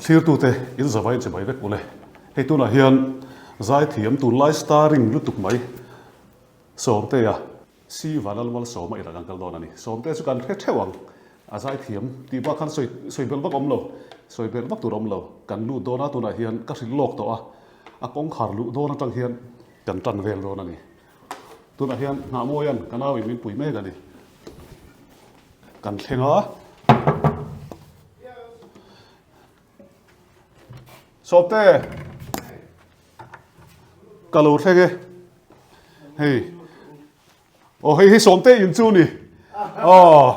Thlirtute in zavai che mai vek ule. Hei tunah hian zaithiam tunlai starring lutuk mai Sawmtea Si Vanlalmalsawma inah kan kal dawn a ni. Sawmtea chu kan hre theuh ang. A zaithiam tih bak khan sawi sawi belh vak awm lo. Sawi belh vak tur awm lo. Kan lut dawn a tunah hian ka hrilh lawk tawh a. A kawngkhar luh dawn atang hian kan tan vel dawn a ni. Tunah hian Nghahmawia'n ka nauin min pui mek a ni. Kan thleng a. Sawmte! Ka lo thleng e. Hei. Aw hei hi Sawmte in chu ni. Aw.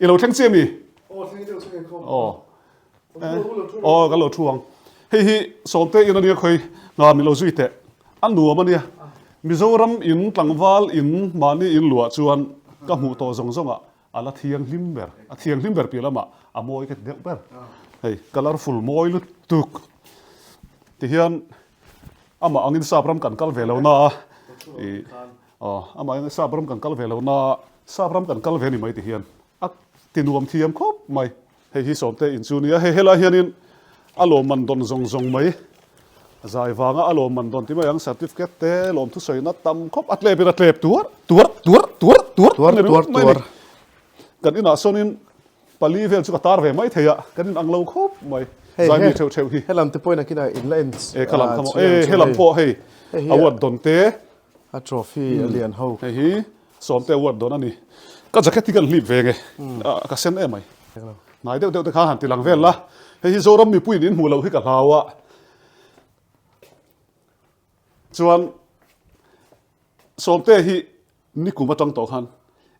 I lo thleng chiah mi? Aw thleng deuh thleng khawm. Aw. Aw kan lo thu ang. Hei hi Sawmte in ania khawi nga min lo zui teh. A nuam ania. Mizoram in tlangval in mahni in luah chuan ka hmuh tawh zawng zawng ah a la thianghlim ber. A thianghlim ber piah lamah a mawi ka ti deuh ber. Hei colourful mawi lutuk. Tihian amah angin sap ram kan kal ve lo na a. Ih aw amah angin sap ram kan kal ve lo na a sap ram kan kal ve ni mai tihian a ti nuam thiam khawp mai. Hei hi Sawmte in chu nia, hei helai hianin a lawmman dawn zawng zawng mai, zai vanga a lawmman dawn ti mai ang, certificate te lawm thusawina tam khawp a tlep in a tlep tuar tuar tuar tuar tuar tuar tuar mai a ni. Kan inah sawnin pali vel chu ka tar ve mai thei a, kan in ang lo khawp mai, zai mi theuh theuh hi. Helam te pawhin a kinah in la en E kha lam kha maw, e helam pawh hei award dawn te. A trophy a lian ho. Hei hi Sawmte award dawn a ni. Ka jacket hi kan hlip ve nge. Ka sen em mai. Hnai deuh deuh te khan han ti lang vel la. Hei hi Zoram mipuiin in hmuh loh hi ka hlau a. Chuan Sawmte hi nikum atang tawh khan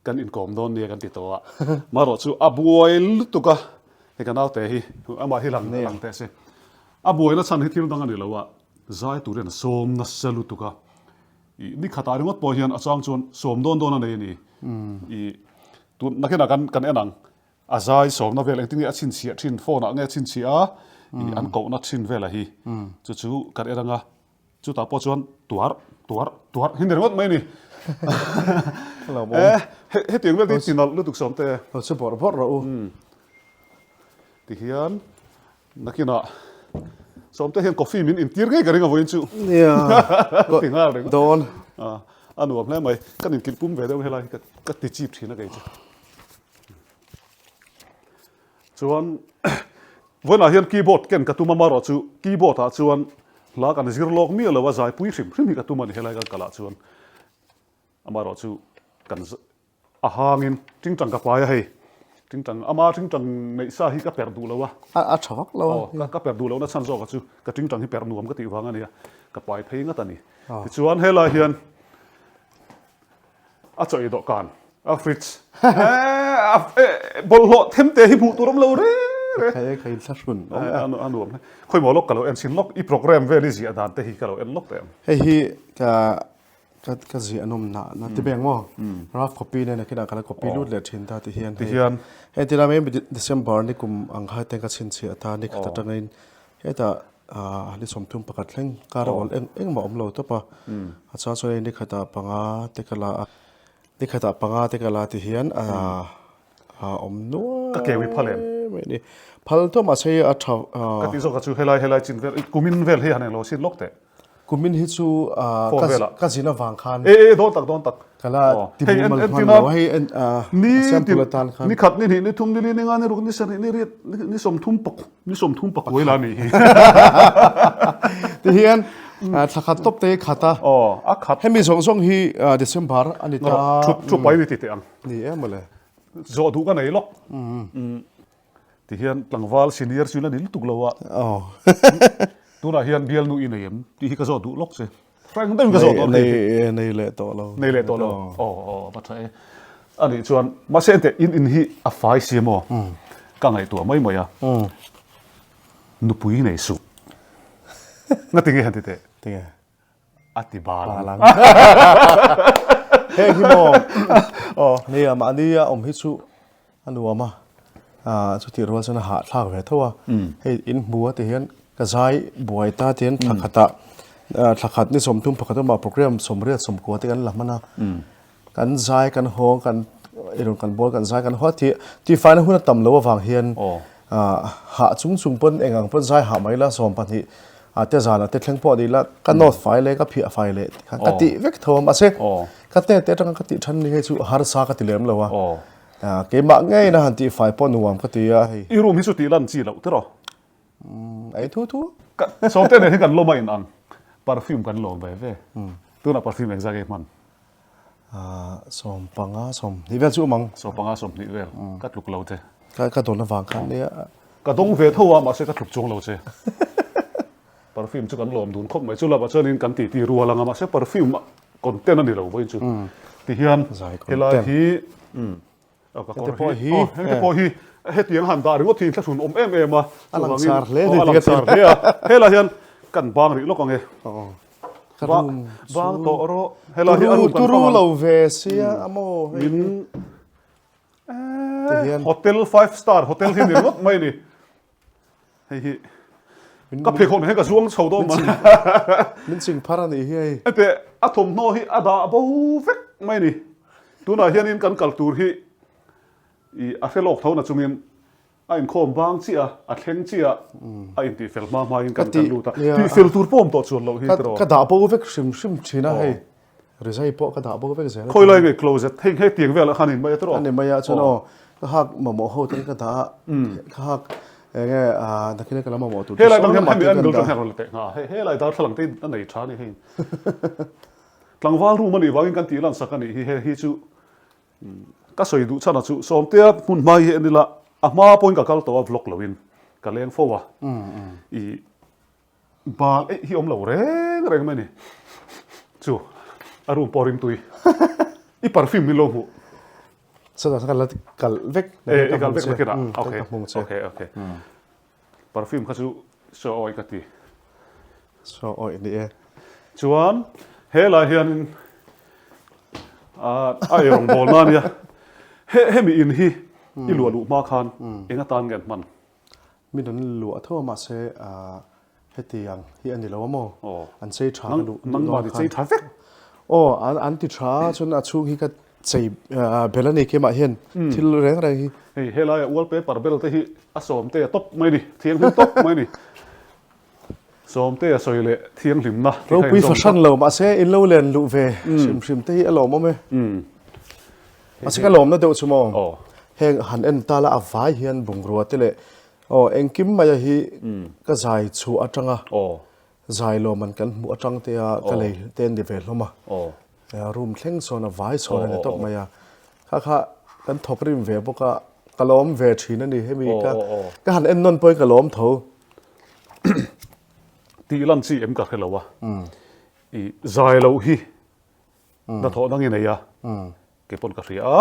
kan inkawm dawn nia kan ti tawh a. Marawh chu a buai lutuk a. Hei ka naute hi amah hi lang lang teh se. A buaina chhan hi thil dang a ni lo a. Zai turin a sawm nasa lutuk a. I ni khatah ringawt pawh hian a chang chuan sawm dawn dawn a nei a ni. I tun nakinah kan kan en ang. A zai sawmna vel engtin nge a chhinchhiah thin, phone ah nge a chhinchhiah a, i an kohna thin velah hi chu chu kan en ang a. Chutah pawh chuan tuar tuar tuar hi ni ringawt mai a ni. E hetiang vel hi tinalh lutuk sawm te. Lo che bawrh bawrh rawh u. Tihian Nakinah Sawmte hian coffee min intir ngei ka ring a vawiin chu. Nia. Ti nghal reng. Dawn. A nuam hle mai. Kan inkilh pum ve deuh helai hi ka ti chip thin a kei chu. Chuan vawiinah hian keyboard ken ka tum a marawh chu keyboard ah chuan hla kan zir lawk miah lo a zaipui hrim hrim hi ka tum a ni helai kan kalah chuan. Amarawh chu kan A hangin tingtang ka pai a hei. Tingtang, ama tingtang neih sa hi ka perh duh lo a. A tha vak lo a. Aw, ka perh duh lohna chhan zawk a chu ka tingtang hi perh nuam ka tih vang a nia. Ka pai phei ngat a ni. Tichuan helai hian a chaw ei dawhkan, a fridge, bawlhhlawh them te hi hmuh tur awm lo re re. Khai khai thlahrun awm a. A nuam hle. Khawimaw lawk ka lo en chhin lawk, i program vel i ziah dan te hi ka lo en lawk teh ang. Hei hi ka Ka ka ziah nawm na na ti beng maw rough copy nen a kinah ka la copy lut leh thin ta ti hian hei hian hei ti lam hi December ni kum ang kha ten ka chhinchhiah ta ni khat atangin hetah ni 30 pakhat thleng kar a awl eng engmah awm lo tawp a a chuan chuan hei ni khatah panga te ka la a ni khatah panga te ka la ti hian a awm nual ka kewi phal em mai ni phal tawp mahse hei a tha ka tih zawk a chu helai helai chin vel kumin vel hei han englo sin lawk teh. Kumin hi chu ka zin avang khan. E e dawn tak dawn tak. Ka la ti mumal hman lo hei sample atan khan. Ni khat ni hnih ni thum ni li ni nga ni ruk ni sarih ni riat ni 30 pak ni 30 pak kuai la ni hi. Ti hian thla khat tawp te hi khat a. Aw a khat. Hemi zawng zawng hi December a ni ta. Thu thu pai ni ti teh ang. Ni e mawle. Zawh duh ka nei lawk. Ti hian tlangval senior chu la ni lutuk lo a. Aw. Tunah hian bialnu i nei em tih hi ka zawt duh lawk che. Frank deuhin ka zawt dawn hei. Nei nei leh tawh lo. Nei leh tawh lo. Aw aw va tha e. A nih chuan mahse enteh in in hi a fai si maw? Ka ngaihtuah mai mai a. Nupui nei suh. Ngati nge han ti teh? Tinge? A ti bal ang. Heng hi maw? Nia, mahni a awm hi chu a nuam a, chutih rual chuan a hahthlak ve tho a. Hei in hmu a ti hian ka zai buai ta ti hian thla khatah thla khat ni 30 pakhat awmah program 80 90 te kan la hman a. Kan zai kan haw kan eirawng kan bawl kan zai kan haw a tih tihfaina hun a tam lo avang hian. Hah chung chung pawn eng ang pawn zai hah mai la 12 ah te zan ah te thleng pawh ni la ka nawt fai leh ka phiah fai leh ti khan ka tih vek tho a mahse ka te te atanga ka tih than ni hei chu harsa ka ti lem lo a keimah ngei na han tih fai pawh nuam ka ti a hei. I room hi chu tih lan chi loh tiraw? Ei thu thu. Sawmte nen hi kan lawm a in ang perfume kan lawm ve ve tunah perfume engzah nge hman? 15 20 vel chu awm ang. 15 20 vel ka tluk lo che. Ka ka dawn avang khan nia. Ka dawng ve tho a mahse ka tluk chuang lo che. Perfume chu kan lawm dun khawp mai chu lamah chuanin kan titi rual anga mahse perfume content a ni lo vawiin chu. Tihian helai hi Ka kawr hi, aw heng te pawh hi hetiang han dah ringawt hi inthlahrun awm em em a, a langsar hle a langsar hle a, helai hian kan bang rih lawk ang e, bang tawh rawh, helai hi a room kan turu lo ve sia a maw min hotel five star hotel hi ni ringawt mai a ni. Hei hi ka pheikhawk nen hian ka zuang chho dawn mai. Min ching phar a nih hi hei. Hete a thawmhnaw hi a dah bo vek mai a ni. Tunah hianin kan kal tur hi i a hre lawk tho na chungin a inkhawm bang chiah a, a thleng chiah a intih fel hma hmain kan kan lut a. Tih fel tur pawh awm tawh chuan loh hi tiraw. Ka dah bo vek hrim hrim thin a hei. Rizai pawh ka dah bawk vek zel a. Khawi lai nge closet hei hei tiang velah khan in mai a tawh. A ni mai a chuan aw ka hak mamawh ho te ka dah a ka hak enge nakin ka la mamawh tur chu sawn lamah te kan dah. Helai bang hian hemi helai darthlalang te a nei tha a ni hei. Tlangval room a nih vangin kan tih lan sak a nih hi hei hi chu ka sawi duh chhan a chu Sawmtea hmun hma hi en ila a hma pawhin ka kal tawh a vlog loin ka leng fo a i Bal eih hi awm lo reng reng mai ni. Chu a room pawh rimtui. I perfume min lo hmuh. Chutah chuan ka la kalh vek. E i kalh vek nakin ah. Okay. Okay okay. Perfume kha chu saw awih ka ti. Saw awih ni e. Chuan helai hianin a eirawng bawl na ania. Hemi in hi i luah luh hma khan eng atan nge an hman? Mi rawn luah tho a mahse heti ang hi a ni lo a maw? An chei tha ka duh Nangmah ti chei tha vek. Aw an ti tha a chuan a chhung hi ka chei bel a ni keimah hian thil reng reng hi. Hei helaia wallpaper bel te hi a sawmte a tawp mai a ni, thianghlim tawp mai a ni. Sawmte a sawi leh thianghlimna ti kha inzawm Ropui fahran lo mahse in lo len luh ve hrim hrim te hi a lawmawm e. Mahse ka lawmna deuh chu maw heng han en ta la a vai hian bungrua te leh aw engkim maia hi ka zai chhuah atanga zai lawm an kan hmuh atang te a ka lei te an ni ve hlawm a. Room thleng sawn a vai sawn a ni tawp mai a. Kha kha kan thawk rim ve bawk a ka lawm ve thin a ni hemi ka ka han en nawn pawhin ka lawm tho. Tih lan chi em ka hre lo a. I zai loh hi hnathawh dang i nei a, kei pawn ka hria a,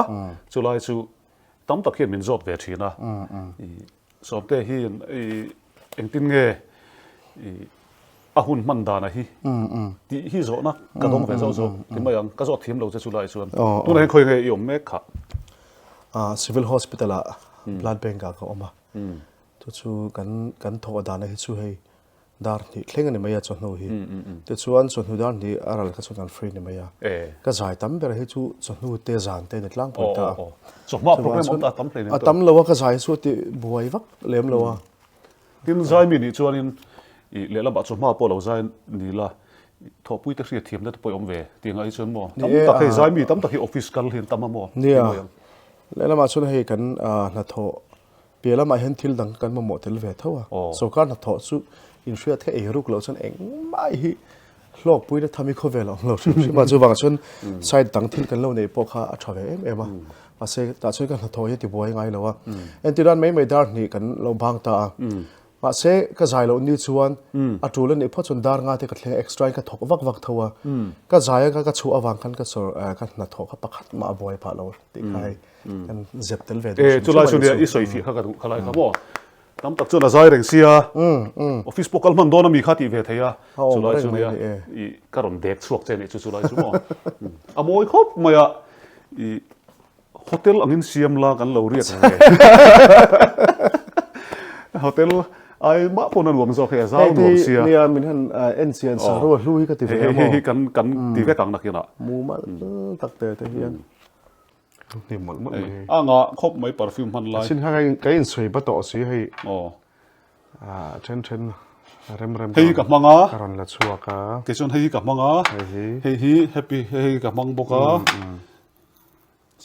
chulai chu tam tak hian min zawt ve thin a. I Sawmte hi i engtin nge i a hun hman dana hi tih hi zawhna ka dawng ve zawh zawh ti mai ang, ka zawt thiam lo che chulai chuan. Tunah hian khawi nge i awm mek kha? Civil Hospital ah Blood Bank ah ka awm a. Chu chu kan kan thawh dana hi chu hei dar hnih thleng a ni mai a chawhnu hi. Tichuan chawhnu dar hnih a ral kha chuan kan free ni mai a. Ka zai tam ber hi chu chawhnu te zan te a ni tlangpui ta a. Chawhma program awm ta a tam hle a tam lo a ka zai chu a ti buai vak lem lo a. Tin zai mi nih chuanin i lehlamah chawhma pawh lo zai ni la thawhpui te hriat thiamna te pawh i awm ve tih ang ah hi chuan maw tam tak hei zai mi tam tak hi office kal hi an tam a maw ti mai ang. Lehlamah chuan hei kan hnathawh Piah lamah hian thil dang kan mamawh tel ve tho a, sorkar hnathawh chu inhriat kha ei ruk loh chuan engmah hi hlawkpuina tham hi khawvel a awm lo hrim hrim a, chuvang chuan side dang thil kan lo neih pawh kha a tha ve em em a, mahse tah chuan ka hnathawh hi a tibuai ngai lo a, entirnan mai mai dar hnih kan lo bang ta a, mahse ka zai loh ni chuan a tul a nih phawt chuan dar nga te ka thleng a extra in ka thawk vak vak tho a, ka zai a ka chhuah avang khan ka hnathawh kha pakhat mah a buai phah lo tih kha hei. Kan zep tel ve duh hrim hrim a ni chu. I sawi fih kha ka duh khalai kha maw. Tam tak chuan a zai reng sia. Office pawh kal hman dawn a mi kha tih ve thei a. Chulai chu nia i ka rawn dek chhuak che nih chu chulai chu maw. A mawi khawp mai a i hotel angin siam la kan lo riak ve. Hotel ai mah pawn a nuam zawk hei a zau nuam sia. Nia min han en chian sak ru a hlu hi ka ti ve a maw. Hei hi kan kan ti vek ang nakinah. Mumal tak te te hian. Hnim mawlh mawlh mai. A ngah khawp mai perfume hman lai. A chin kha ka insawi ba tawh si hei. Aw. A then then rem rem. Hei hi ka hmang a. Ka rawn la chhuak a. Kei chuan hei hi ka hmang a. Hei hi. Hei hi happy hei hi ka hmang bawk a.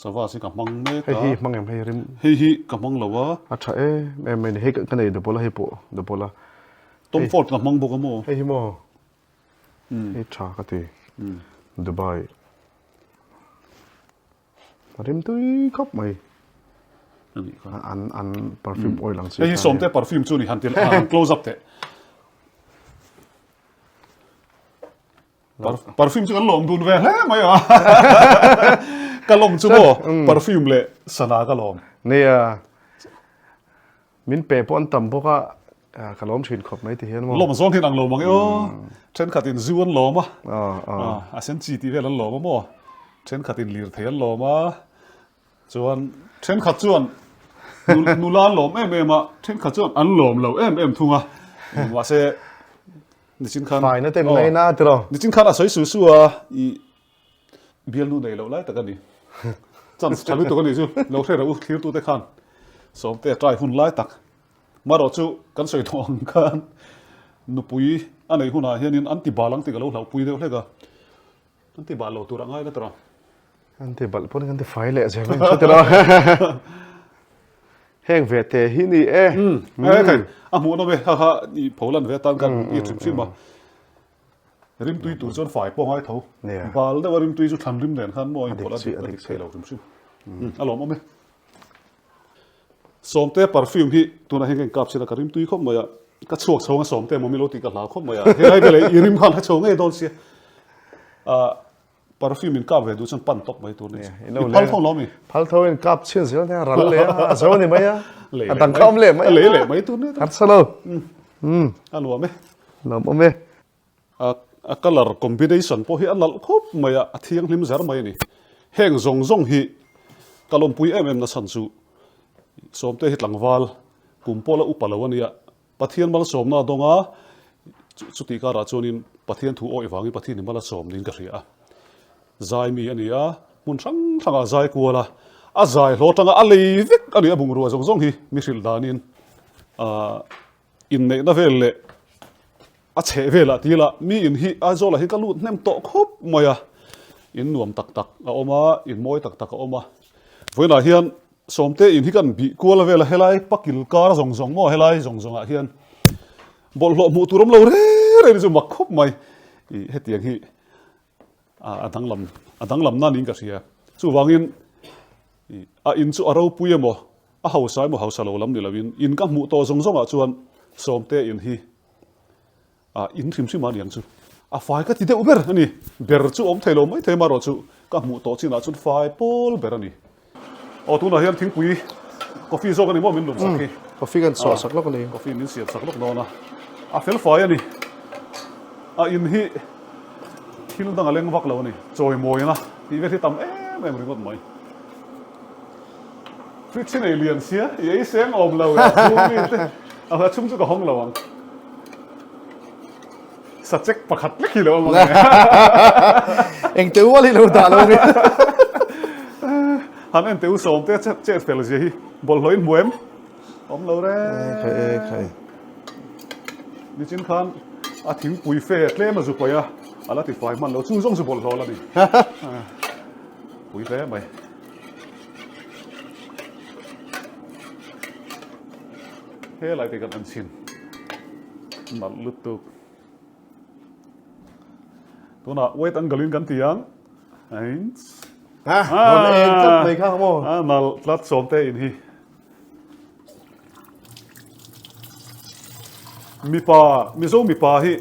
Sava hi ka hmang mek a. Hei hi hmang em hei rim. Hei hi ka hmang lo a. A tha em em mai ni hei ka nei double a hei pawh double a. Tom Ford ka hmang bawk a maw. Hei hi maw. Hei tha ka ti. Dubai. A rim tui khawp mai. An an perfume oil ang chi. Hei hi sawmte perfume chu ni han ti han close up teh. Perfume chu kan lawm dun ve hle mai a. Ka lawm chu maw perfume leh sana ka lawm. Nia. Min pe pawh an tam bawk a, ka lawm thin khawp mai ti hian maw. Lawm zawng hian ang lo mang e aw. Thenkhatin zu an lawm a, a sen chi tih vel an lawm a maw. Thenkhatin lirthei an lawm a, chuan thenkhat chuan nula an lawm em em a, thenkhat chuan an lawm lo em em thung a. Mahse nichin khan. Faina te min ngaina tiraw. Nichin khan a sawi su su a, i Bialnu nei loh lai tak a ni. Chance tha lutuk a nih chu. Lo hre reuh u thlirtute khan Sawmte a try hun lai tak. Marawh chu kan sawi tawh ang khan nupui a neih hunah hianin an ti bal ang tih ka lo hlauhpui deuh hlek a. An ti bal lo tur a ngai la tawh. An ti balh pawn kan ti fai leh zel mai chu tiraw. Heng ve te hi ni e. Umm e thei a hmuhnawm e ha ha i pholan ve atan khan i hrim hrim a. Rimtui tur chuan fai pawh a ngai tho. Bal deuha rimtui chu thlan rim nen khan maw a inpawlh a dik a dik thei lo hrim hrim. A lawmawm e. Sawmte perfume hi tunah hian ka inkap chhin a, ka rimtui khawp mai a. Ka chhuak chho anga sawmte emaw milo tih ka hlau khawp mai a. Helai veleh i rim khan hre chho ngei dawn sia. Perfume in kap ve duh chuan pan tawp mai tur ni. I phal tho lo mi? Phal tho in kap chhin zel nia ral leh a, a zo ni mai a. A dang kha awm leh mai a. Lei leh mai tur ni. Harsa lo. A nuam e. Nuam awm e. A colour combination pawh hi a nalh khawp mai a, a thianghlim zer mai a ni. Heng zawng zawng hi ka lawmpui em em nachhan chu Sawmte hi tlangval kum pawh la upa lo a nia. Pathian malsawmna a dawng a, chutih karah chuanin Pathian thu awih vangin Pathian in mal a sawm niin ka hria a. Zai mi a ni a, hmun hrang hrangah zai kual a, a zai hlawh atanga a lei vek a ni a bungrua zawng zawng hi mi hrilh danin inneihna vel leh a chheh velah ti ila mi in hi Aizawlah hian ka lut hnem tawh khawp mai a, in nuam tak tak a awm a, in mawi tak tak a awm a. Vawiinah hian Sawmte in hi kan bih kual vel a, helai pakil kar zawng zawng maw helai zawng zawngah hian bawlhhlawh hmuh tur awm lo reng reng chu mak khawp mai. Ih hetiang hi a danglam a danglam nan in ka hria. Chuvangin ih a in chu a ropui emaw a hausa emaw hausa lo lam ni loin in ka hmuh tawh zawng zawngah chuan Sawmte in hi A in hrim hrim a niang chu. A fai ka ti deuh ber a ni. Ber chu awm thei lo mai thei marawh chu ka hmuh tawh chinah chuan fai pawl ber a ni. Aw tunah hian thingpui coffee zawk a ni maw min lum sak hi. Coffee kan suah sak lawk a ni. Coffee min siam sak lawk dawn a. A fel fai a ni. A in hi thil dang a leng vak lo a ni. Chawimawina tih vel hi tam em em ringawt mai. Fridge hi nei lian sia i ei seng awm lo e a chhung mi te a chhung chu ka hawng lo ang. Sachek pakhat lek hi lo awm ang e. Eng teu ual hi lo dah lo nge. Han en teu sawm te chet fel zia hi bawlhhlawh in hmu em? Awm lo reng. Khai e khai. Nichin khan a thingpui fe tlem a zu paih a, a la tifai hman lo chu zawng chu bawlhhlawh la ni. Pui hle mai. He lai te kan en chhin nalh lutuk. Tunah wait angle in kan ti ang. Eins. Ha, rawn eng tlat mai kha maw? A nalh tlat sawmte in hi. Mipa, Mizo mipa hi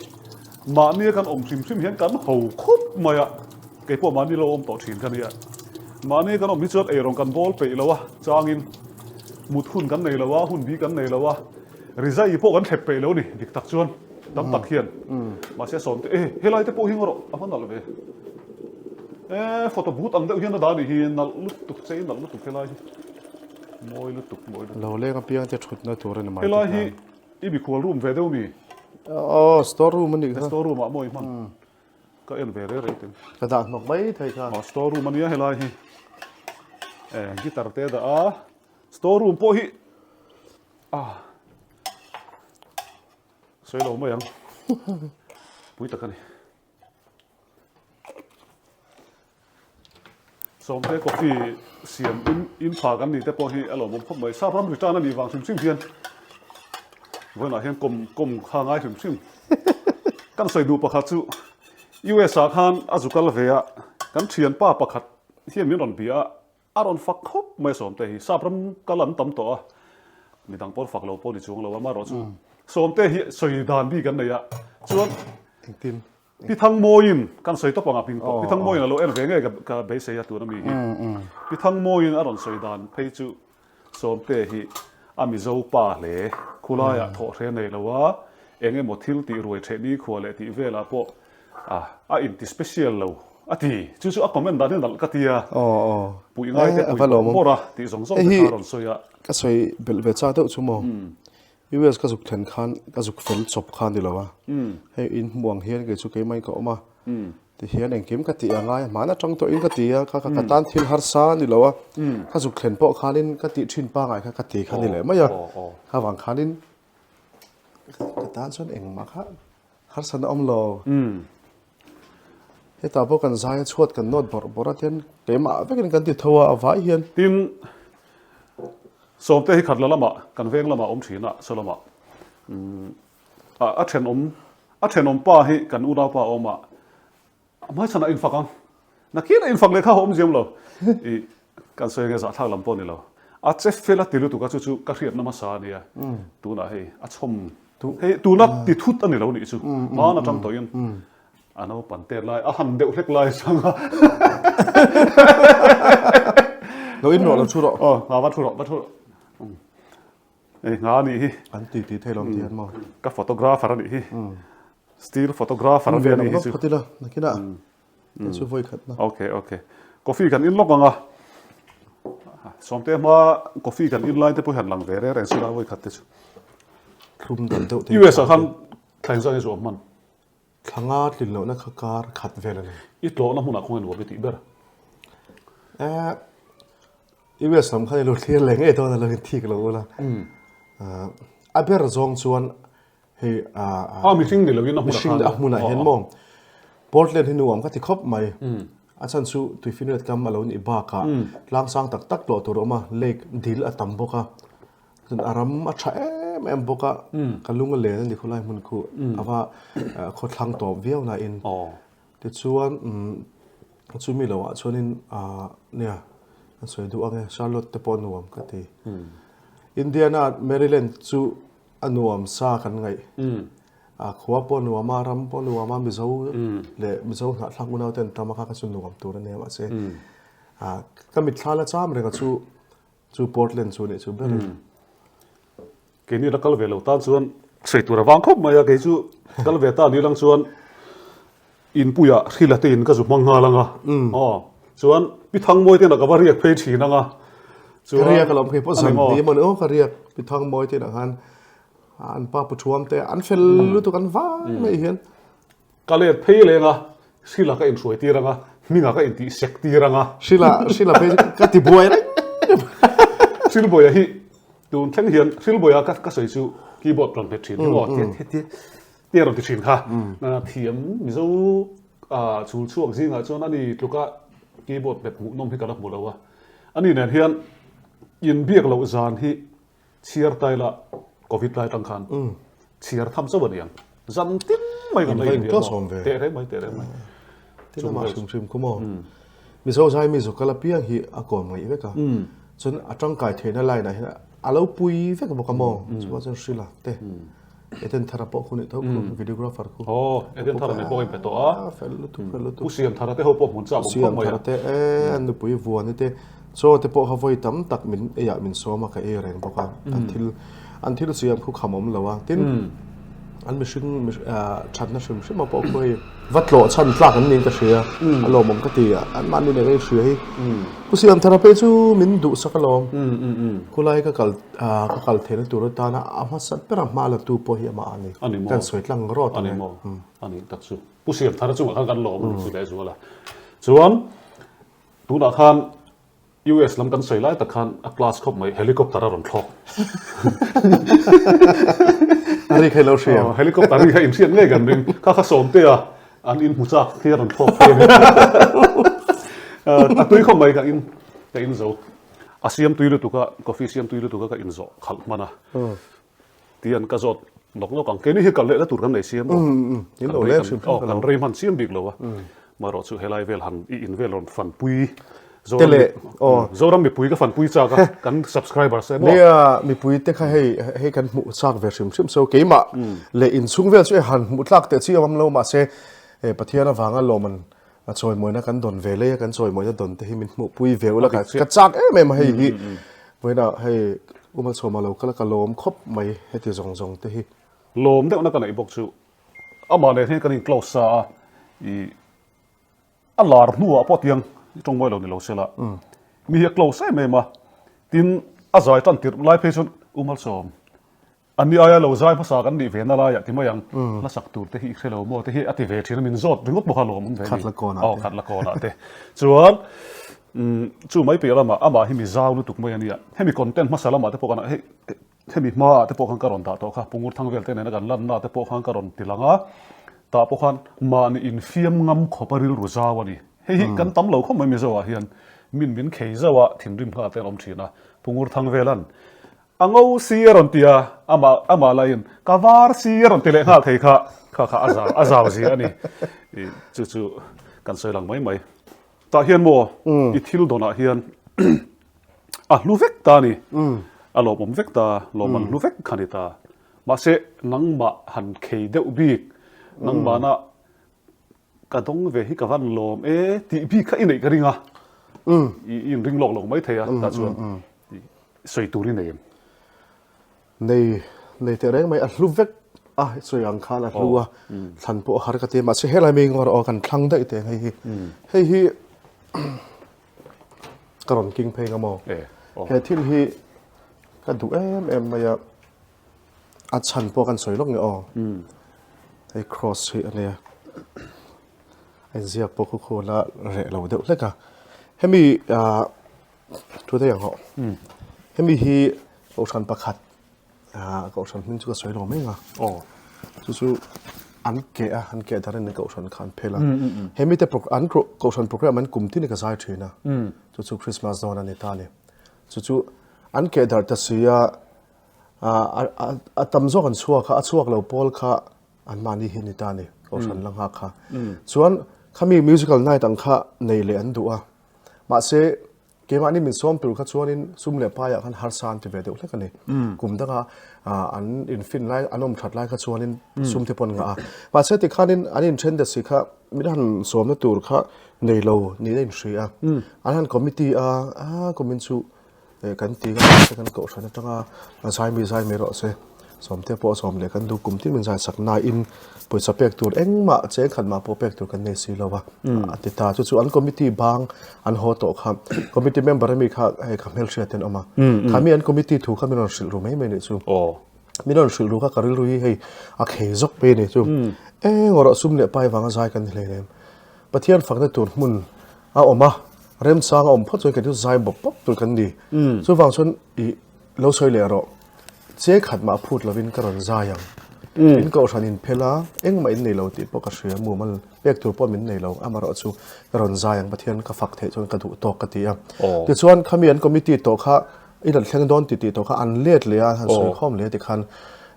mahnia kan awm hrim hrim hian kan ho khup mai a, kei pawh mahni lo awm tawh thin ka nia. Mahni kan awm hi chuan eirawng kan bawl peih lo a, changin mut hun kan nei lo a, hun bi kan nei lo a, rizai pawh kan thlep peih lo a ni, dik tak chuan tam tak hian. Mahse sawmte, e helai te pawh hi ngaw rawh, a va nalh ve. E photo booth ang deuh hian a dah a nih hi, nalh lutuk chei nalh lutuk helai hi. Mawi lutuk, mawi lutuk. Lo leng apiang te thutna tur a ni mai. Helai hi i mikhual room ve deuh mi? Aw, store room a nih kha. Store room ah maw i hman? Ka en ve rei rei teng. Ka dah hnawk mai thei kha. Aw, store room a nia helai hi. Guitar te a dah a, store room pawh hi ah sawi lo mai ang pui tak a ni. Sawmte coffee siam in in pha kan ni te pawh hi a lawmawm khawp mai. Sap ram return a nih vang hrim hrim hian vawiinah hian kawm kawm kha ngai hrim hrim. Kan sawi duh pakhat chu US ah khan a zu kal ve a, kan thianpa pakhat hian min rawn bia a, a rawn fak khawp mai Sawmte hi. Sap ram kal an tam tawh a, midang pawh fak lo pawh ni chuang lo a, amaherawhchu Sawmte hi sawi dan bik an nei a, chuan Engtin? Pi Thangmawiin kan sawi tawp ang a hming pawh. Pi Thangmawiin a lo en ve ngei ka beisei a tun a mi hi. Pi Thangmawiin a rawn sawi dan phei chu Sawmte hi a Mizo pa hle. Khulaiah thawh hre nei lo a, eng emaw thil tih ruai theh nikhua leh tih velah pawh a inti special lo a ti. Chu chu a comment dan hi nalh ka ti a, puih ngai te puih bawrh bawrh a tih zawng zawng te kha a rawn sawi a. Ka sawi belh ve chak deuh chu maw? US ka zuk thlen khan ka zuk fel chawp kha ni lo a, hei in hmuh ang hian kei chu keimah in ka awm a, ti hian engkim ka tih a ngai a, hmana tang tawhin ka ti a, kha ka tan thil harsa a ni lo a, ka zuk thlen pawh khanin ka tih thin pangai kha ka ti kha ni leh mai a, kha vang khanin ka tan chuan engmah kha harsa na awm lo. Hetah pawh kan zai a chhuat kan nawt bawrh bawrh a tian keimah vekin kan ti tho a, a vai hian. Tin, Sawmte hi khatla lamah kan veng lamah awm thin a, saw lamah a thenawm a thenawm pa hi kan unaupa a awm a, a hmaichhanah infak ang, nakin a infak leh kha a awm ziam lo, ih kan sawi ange zahthlak lam pawh a ni lo, a che fel a ti lutuk a chu chu ka hriatna hmasa a nia, tunah hei a chhawm hei tuna ti thut a ni lo nih chu, hmaan atang tawhin A naupan tet lai, a han deuh hlek lai chang a. Lo in rawh, lo thu rawh. Aw, nga va thu rawh, va thu rawh. Ei, nga a nih hi. An ti ti thei lo ang ti hian maw? Ka photographer a nih hi. Still photographer a nih hi chu. Phawt ila, nakinah. Hei chu vawi khat na. Okay, okay. Coffee kan in lawk ang a. Sawmte hma coffee kan in lai te pawh hian lang ve reng reng sila vawi khat te chu. Thlum dal deuh te. US ah khan thleng zan hi chu a hman. Thla nga tlin lohna kha kar khat vel a ni. I tlawhna hmunah khawnge nuam i tih ber? Eh, US lam khan i lo thlir leh ngei dawn a lo inthik lo ula. A ber zawng chuan hei a mihring ni loin a hmunah khan a hmunah hian maw Portland hi nuam ka ti khawp mai. A chhan chu tuifinriat kam a lo nih bakah tlang sang tak tak tlawh tur a awm a, lake dil a tam bawk a. Chuan a ram a tha em em bawk a, ka lung a len a ni khawlai hmun khu a va khawthlang tawp viau nain. Tichuan chumi loah chuanin nia an sawi duh ang e, Charlotte te pawh a nuam ka ti. Indiana Maryland chu a nuam sa kan ngaih. A khua pawh a nuam a, ram pawh a nuam a, Mizo leh Mizo hnahthlak unau te an tam a kha kha chu nuam tur a nia mahse ka mitthla la cham reng a chu Chu Portland chu nih chu ber in. Keini la kal ve lo tan chuan sawi tur a vang khawp mai a, kei chu kal ve ta ni lang chuan inpuiah hrila te in ka zu hmang nghal ang a, aw chuan Pi Thangmawi te inah ka va riak phei thin ang a, chuan ka riak alawm kei pawh zan ni emaw ni aw ka riak Pi Thangmawi te inah khan an pa Pu Thuam te an fel lutuk an vang mai hian. Ka let phei leng a, Hrila ka inhruai tir ang a, hmingah ka intih sek tir ang a. Hrila, Hrila phei chu ka ti buai reng. Hrilbawiah hi tun thleng hian Hrilbawiah ka ka sawi chu keyboard rawn hmet thin hi maw tia tia tia rawn ti thin kha. Thiam Mizo chhul chhuak zingah chuan ani tluka keyboard hmet hmuhnawm hi ka la hmu lo a. Ani nen hian inbiak loh zan hi Chhiar tai la Covid lai tang khan chhiar tham chauh a ni ang. Zan tin mai kan la inbiak maw? Teh reng mai, teh reng mai. Tin amah hrim hrim khu maw? Mizo zai mi zuk kal apiang hi a kawm ngaih vek a. Chuan a tangkai theihna line ah hian a lo pui vek bawk a maw? Chuan chuan Hrila te. Eden Thara pawh khu nih tho khu, videographer khu. Aw, Eden Thara nen pawh a inpe tawh a. Fel lutuk, fel lutuk. Pu Siam Thara te ho pawh hmun chak awm khawp mai a. Pu Siam Thara te e, an nupui Vuani te, chaw te pawh kha vawi tam tak min eiah min sawm a, ka ei reng bawk a. An thil, an thil siam khu kham awm lo a. Tin, an mihring thatna hrim hrim a pawh khu hei va tlawh chhan tlak an niin ka hria, a lawmawm ka ti a, anmahni nen a inhria hi. Pu Siam Thara phei chu min duhsak alawm. Khulai ka kal Ka kal theihna tur atana a hmasa bera hma la tu pawh hi amah a ni. A ni maw? Kan sawi tlang rawt ang e. A ni maw? A ni tak chu. Pu Siamthara chungah khan kan lawm a ni chu lehzual a. Chuan tunah khan. US lam kan sawi lai tak khan a class khawp mai, helicopter a rawn thlawk. A ri kha i lo hria em? Helicopter ri kha inhriat ngei kan ring. Kha kha Sawmtea an inhmu chak hi a rawn thlawk phei a ni. A tui khawp mai ka in ka in zo. A siam tui lutuk a, coffee siam tui lutuk a ka inzawh khalh hman a. Tian ka zawt nawk nawk ang. Keini hi kal lehna tur kan nei siam aw. In lo leng hrim hrim ka lo. Kan rei hman chiam bik lo a. Marawh chu helai vel han i in vel rawn fanpui Te leh aw. Zoram mipui ka fanpui chak a kan subscribers te maw. Nia mipui te kha hei hei kan hmuh chak ve hrim hrim so keimah leh inchhung vel chu han hmuh tlak teh chi awm lo mahse Pathian avanga lawm an chawimawina kan dawn ve lei a kan chawimawina dawn te hi min hmuhpui ve ula ka chak em em a hei hi vawiinah hei U Malsawma lo kal a ka lawm khawp mai heti zawng zawng te hi. Lawm deuhna ka neih bawk chu amah nen hian kan in close sa a i a lar hnuah pawh tiang tawng mawi lo ni lo sela mi hi a close em em a tin a zai tan tirh lai phei chuan U Malsawm Ani aia lo zai hmasa kan nih ve na laiah ti mai ang, hla sak tur te hi i hre lo maw te hi a ti ve thin a, min zawt ringawt bawk a lawm awm ve a ni. Khat la kawnah te. Aw khat la kawnah te. Chuan chu mai piah lamah amah hi mi zau lutuk mai a nia. Hemi content hmasa lamah te pawh kan hei hemi hmaah te pawh khan ka rawn dah tawh kha, Pungur thang vel te nena kan lanna te pawh khan ka rawn ti lang a, tah pawh khan mahni infiam ngam khawp a rilru zau a ni. Hei hi kan tam lo khawp mai Mizo ah hian min min khei zauh a, thinrim nghal te an awm thin a, Pungur thang velan A ngo si a rawn ti a, amah amah lahin ka var si a rawn ti leh nghal thei kha, kha kha a zau a zau zia a ni. I chu chu kan sawi lang mai mai. Tah hian maw i thil dawnah hian a hlu vek ta a ni. A lawmawm vek ta, lawmman hlu vek kha a ni ta. Mahse nangmah han khei deuh bik, nangmahna ka dawng ve hi ka van lawm e tih bik kha i neih ka ring a, i inring lawk lo mai thei a, tah chuan sawi tur i nei em? Nei, nei teh reng mai, a hlu vek a, sawi ang khan a hlu a, thlan pawh a har ka ti a, mahse helai mi ngawr aw kan thlang daih teh ang hei hi, hei hi ka rawn king phei nga maw, he thil hi ka duh em em mai a. A chhan pawh kan sawi lawk nge aw. Hei cross hi a nia. A inziak pawh khu khu la reh lo deuh hlek a. Hemi ah thu daih ang aw. Hemi hi kohhran pakhat ah kohhran hming chu ka sawi lo mai ang a. Aw. Chu chu an keh a, an keh dar in kohhran kha an phel a. Hemi te an kohhran program an kum tin hi ka zai thin a. Chu chu Christmas dawn a ni ta a ni. Chu chu an keh darh ta si a. A tam zawk an chhuak a, a chhuak lo pawl kha an mahni hi a ni ta a ni, Kohhran la nghak kha. Chuan khami musical night ang kha nei leh an duh a, mahse keimahni min sawm tur kha chuanin sum leh paiah khan harsa an ti ve deuh hlek a ni. Kum danga an infin lai, an awm that lai kha chuanin sum te pawh an ngah a. Mahse tikhanin an inthen ta si kha min han sawmna tur kha nei lo niin a inhria a. An han committee a, a kumin chu Kan ti ngam se kan kohhran atanga a zai mi zai mai rawh se. Sawmte pawh a sawm leh kan duh kum tin min zai sak nain pawisa pek tur engmah cheng khat mah pawh pek tur kan nei si lo a a ti ta. Chu chu an committee bang an haw tawh kha committee member ami kha hei ka hmelhriat ten awm a. Kha mi an committee thu kha min rawn hrilh ru mai mai nih chu. Min rawn hrilh ru kha ka rilru hi hei a khei zawk mai a nih chu. Eng erawh sum leh pai vanga zai kan ni hleinem. Pathian fakna tur hmun a awm a, remchang a awm phawt chuan kei chu zai bawp bawp tur kan ni. Chuvang chuan i lo sawi leh rawh, che khat mah phut lovin ka rawn zai ang. In kohhran in phel a, engmah in nei lo tih pawh ka hria, mumal pek tur pawh min nei lo, amaherawh chu ka rawn zai ang, Pathian ka fak theih chuan ka duh tawk ka ti a. Tichuan khami an committee tawh kha i rawn thleng dawn ti tih tawh kha an let leh a, an han sawi khawm leh tikhan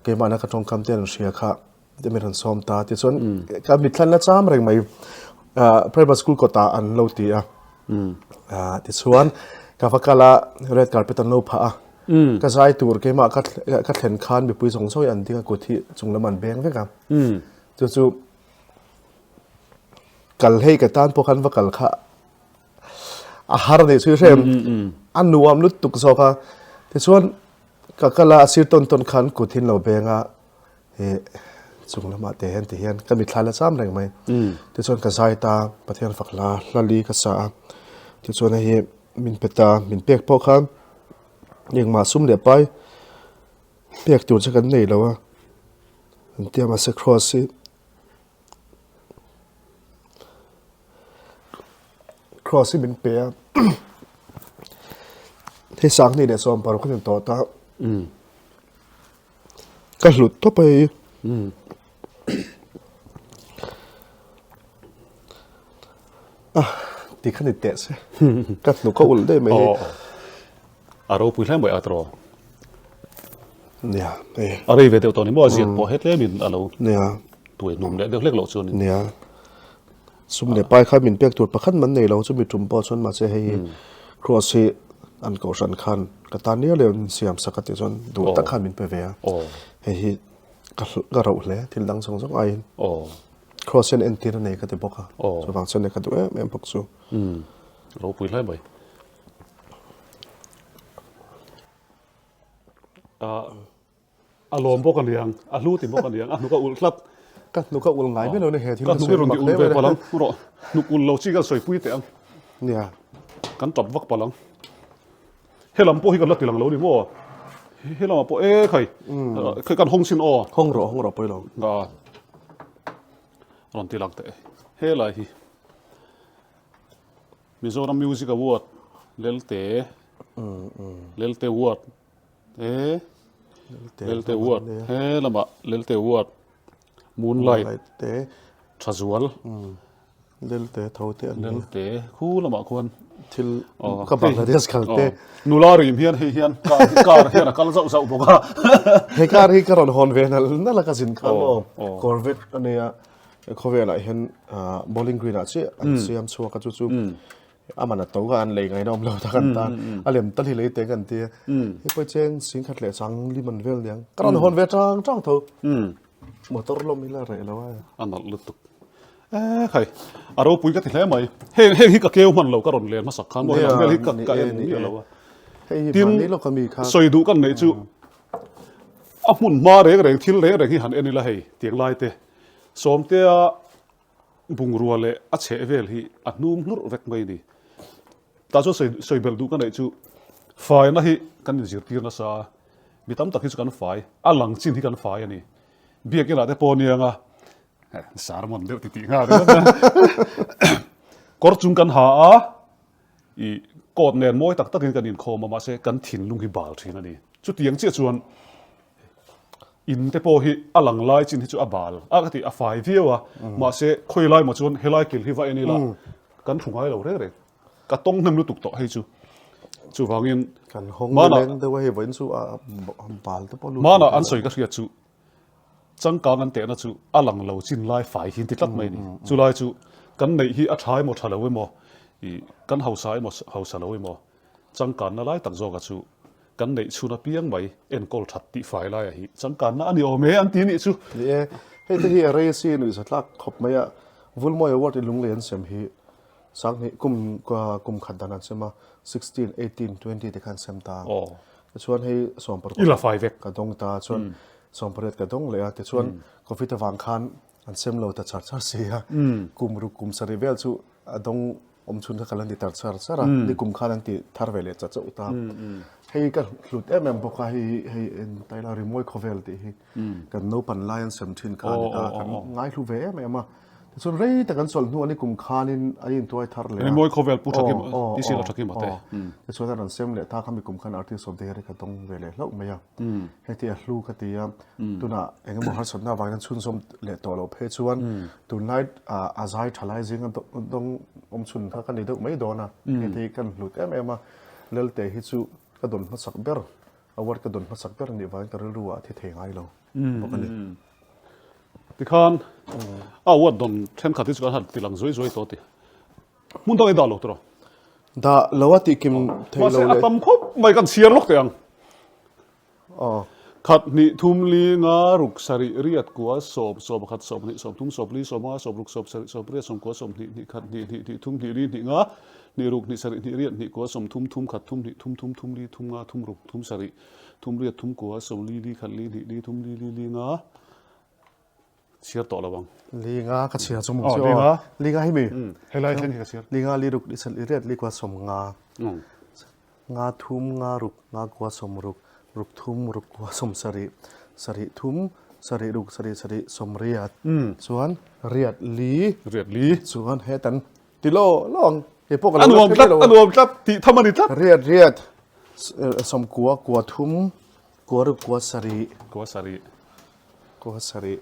keimahna ka tawngkam te an hria kha, Ti min rawn sawm ta tichuan ka mitthlan la cham reng mai private school kawtah an lo ti a tichuan ka va kal a red carpet an lo phah a ka zai tur keimah ka thlen khan mipui zawng zawng hi an ding a kut hi chung lam an beng vek a chu chu kal hei ka tan pawh khan va kal kha a har a nih chu i hrem a nuam lutuk zawk a tichuan ka kal a a sir tawn tawn khan kut hi an lo beng a He chung lamah te hian ti hian ka mitthla la cham reng mai. Tichuan ka zai ta, Pathian fak hla hla li ka sa a. Tichuan hei hi min pe ta, min pek pawh khan engmah sum leh pai pek tur che kan nei lo a. An tia mahse cross hi cross hi min pe a. Hei 20 leh 16 ka ni tawh ta. Ka hlut tawp a hei. Ti kha ni teh se. Ka hnuk a ulh daih mai hei. A ropui hle mai a tawh. Nia hei. A rei ve deuh tawh ni maw a ziak pawh he tlemin a lo. Nia. Tuai hnum leh deuh hlek loh chu a ni. Nia. Sum leh pai kha min pek tur pakhat man nei lo chumi tum pawh chuan mahse hei hi cross hi an kohhran khan ka tan liau liau in siam sak a tih chuan duh tak khan min pe ve a hei hi ka ka rauh hle thil dang zawng zawng aiin cross hian entir a nei ka ti bawk a chuvang chuan ka duh em em bawk chu. Ropui hle mai. A lawm bawk a niang, a hlu ti bawk a niang, a hnuk a ulh tlat. Ka hnuk a ulh ngai mai lo ni he thil ka sawi mak hle mai. Palh ang, rawh, hnuk ulh lo chi kan sawipui teh ang. Nia. Kan tap vak palh ang. He lam pawh hi kan la ti lang lo ni maw? He lamah pawh e khai, khai kan hawng chin aw. Hawng rawh, hawng rawh pawi lo. Nga. Rawn ti lang teh. He lai hi. Mizoram Music Award, Lelte, Lelte Award. He Lelte Ward he lamah Lelte Ward Moonlight te Thazual Lelte tho te an Lelte khu lamah khuan thil ka Bangladesh kal te nula rim hian hei hian car hian a kal zauh zauh bawk a he car hi ka rawn hawn ve nal nal a ka zin khan maw Corvette a nia khawvelah hian bowling green ah chiah an siam chhuak a chu chu A man a to kha an lei ngaina awm lo ta kan ta. A lem tal hi lei teh kan ti a. Hei pawh cheng sing khat leh chang li man vel niang. Ka rawn hawn ve tang tang tho. Motor lawm hi la reh lo a. A nalh lutuk. E khai, a ropui ka ti hle mai. Heng heng hi ka keu hman lo ka rawn len hmasak khan maw helam vel hi ka ka en miah lo a. Hei hi mahni lawk a mi kha. Sawi duh kan neih chu a hmun hma reng reng thil reng reng hi han en ila hei tiang lai te Sawmtea Bungrua leh a chheh vel hi a hnum hlurh vek mai a ni. Tah chuan sawi sawi belh duh ka neih chu faina hi kan inzirtir nasa a, mi tam tak hi chu kan fai, a lang chin hi kan fai a ni. Biakinah te pawh aniang a, sermon deuh titih nghal ringawt a, kawr chung kan ha a, ih coat nen mawi tak takin kan inkhawm a, mahse kan thinlung hi bal thin a ni. Chutiang chiah chuan In te pawh hi a lang lai chin hi chu a bal a ka ti a fai viau a mahse khawi lai maw chuan helai kil hi va en ila kan thu ngai lo reng reng ka tawng hnem lutuk tawh hei chu chuvangin kan hawng nileng deuh a hei vawiin chu a bal te pawh lut mana an sawi ka hriat chu changkang an tehna chu a lang lo chin lai fai hi an ti tlat mai a ni chulai chu kan neih hi a tha emaw tha lo emaw ih kan hausa emaw hausa lo emaw Changkanna lai tak zawka chu kan neih chhun apiang mai enkawl that tih fai laia hi changkanna a ni awm e an ti nih chu. Ni e, hei te hi a rei si nuihza tlak khawp mai a, Vulmawi Award i lunglei an sem hi Sanghnih kum kum khat dan an sem a, 16, 18, 20 te kha an sem ta. Tichuan hei 18 I la fai vek. Ka dawng ta, chuan 18 ka dawng leh a, tichuan Covid avang khan an sem lo ta char char si a, kum ruk kum sarih vel chu a dawng Awm chhun kha ka la ni tar char char a, ni kum khan an ti thar ve leh cha chauh ta. Hei ka hlut em em bawk a, hei hei en ta ila rimawi khawvel tih hi kan naupan lai an sem thin kha a ni ta, kan ngaihlu ve em em a. Tichuan rei tak an chawlh hnu a ni kum khanin an intuai thar leh a. Rimawi khawvel pu Thakima, TC la Thakima te. Tichuan a rawn sem leh ta kha mi kum khan Artist of the Year hi ka dawng ve leh hlauh mai a. Hei ti a hlu ka ti a, tunah eng emaw harsatna avangin an chhunzawm leh tawh loh phei chuan tunlai a zai tha lai zinga dawng awm chhun kha ka ni deuh mai dawn a, hei te hi kan hlut em em a, Lelte hi chu ka dawn hmasak ber, award ka dawn hmasak ber anih vangin ka rilru ah a thi thei ngai lo bawk a ni. Tikhan a award dawn thenkhat hi chu kan han ti lang zuai zuai tawh a ti. Hmun dang i dah lo tawh. Dah lo a tih kim thei lo leh. Mahse a tam khawp mai kan chhiar lawk teh ang. Khat hnih thum li nga ruk sarih riat kua sawm 11 20 30 40 50 60 70 80 90 20 hnih khat hnih hnih hnih thum hnih li hnih nga hnih ruk hnih sarih hnih riat hnih kua 30 thum khat thum hnih thum thum thum li thum nga thum ruk thum sarih thum riat thum kua 40 li khat li hnih li thum li li li nga Chhiar tawh lo ang. Linga ka chhiar chu mung chu aw. Linga hi mi. Helai thleng hi ka chhiar. Linga li ruk li sal li riat li kua 50. Nga thum nga ruk nga kua 60 ruk thum ruk kua 70 sarih thum sarih ruk sarih sarih 80 chuan riat li. Riat li. Chuan hetan ti lo lo ang. Kei pawh ka lo. A nuam tlat a nuam tlat tih tham a ni tlat. Riat riat. Sawmkua kua thum kua ruk kua sarih. Kua sarih. Kua sarih.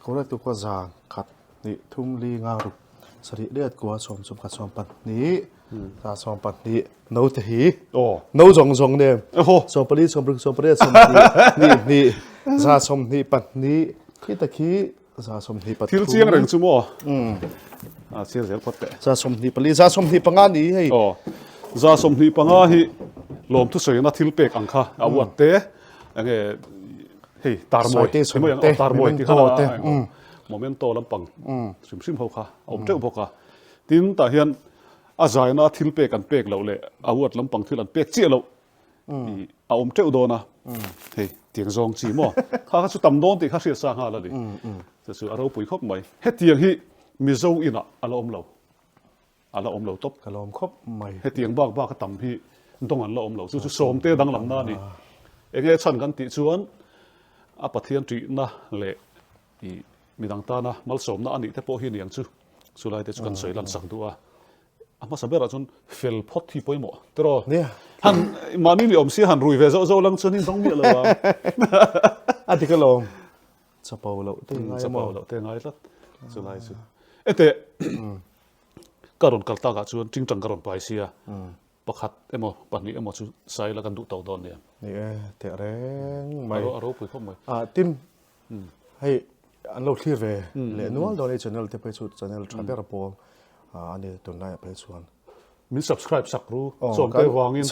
Kua ruk kua za khat hnih thum li nga ruk sarih let kua sawm sawm khat sawm pahnih za sawm pahnih no te hi no zawng zawng nen sawm pali sawm ruk sawm pariat sawm hnih hnih hnih za sawm hnih pahnih khi ta khi 123. Thil chiang reng chu maw? A chiang zel phawt teh. 124, 125 ni hei. Aw. 125 hi lawmthu sawina thil pek ang kha a uat te. Enge hei tarmawi ti mai ang aw tarmawi ti kha momento lampang hrim hrim ho kha a awm teuh bawk a. Tin tah hian a zaina thil pek an pek loh leh a uat lampang thil an pek chiah loh i a awm teuh dawn a, hei tiang zawng chi maw? Kha kha chu tam dawn tih kha hriat sa nghal a ni. Chu chu a ropui khawp mai. Hetiang hi Mizo inah a la awm lo, a la awm lo tawp. Ka lawm khawp mai. Hetiang bak bak a tam hi dawng an la awm lo. Chu chu sawmte danglamna a ni. Enge chhan kan tih chuan a Pathian ṭihna leh i midang tana malsawmna a nih te pawh hi niang chu. Chulai te chu kan sawi lan sak duh a. A hmasa berah chuan fel phawt hi pawimawh tiraw? Nia. Han mahni ni awm sia han rui ve zauh zauh lang chuan in dawng miah lo ang. A dik alawm. Chapo loh te ngai maw? Chapo loh te ngai tlat chulai chu. Ete ka rawn kal takah chuan tingtang ka rawn pai sia pakhat emaw pahnih emaw chu saila kan duh tawk dawn nia. Ni e, teh reng mai. A ropui khawp mai. Ah tin Hei an lo thlir ve leh nual dawn a i channel te phei chu channel tha ber pawl a ni tunlaiah phei chuan. Min subscribe sak ru sawmte vangin.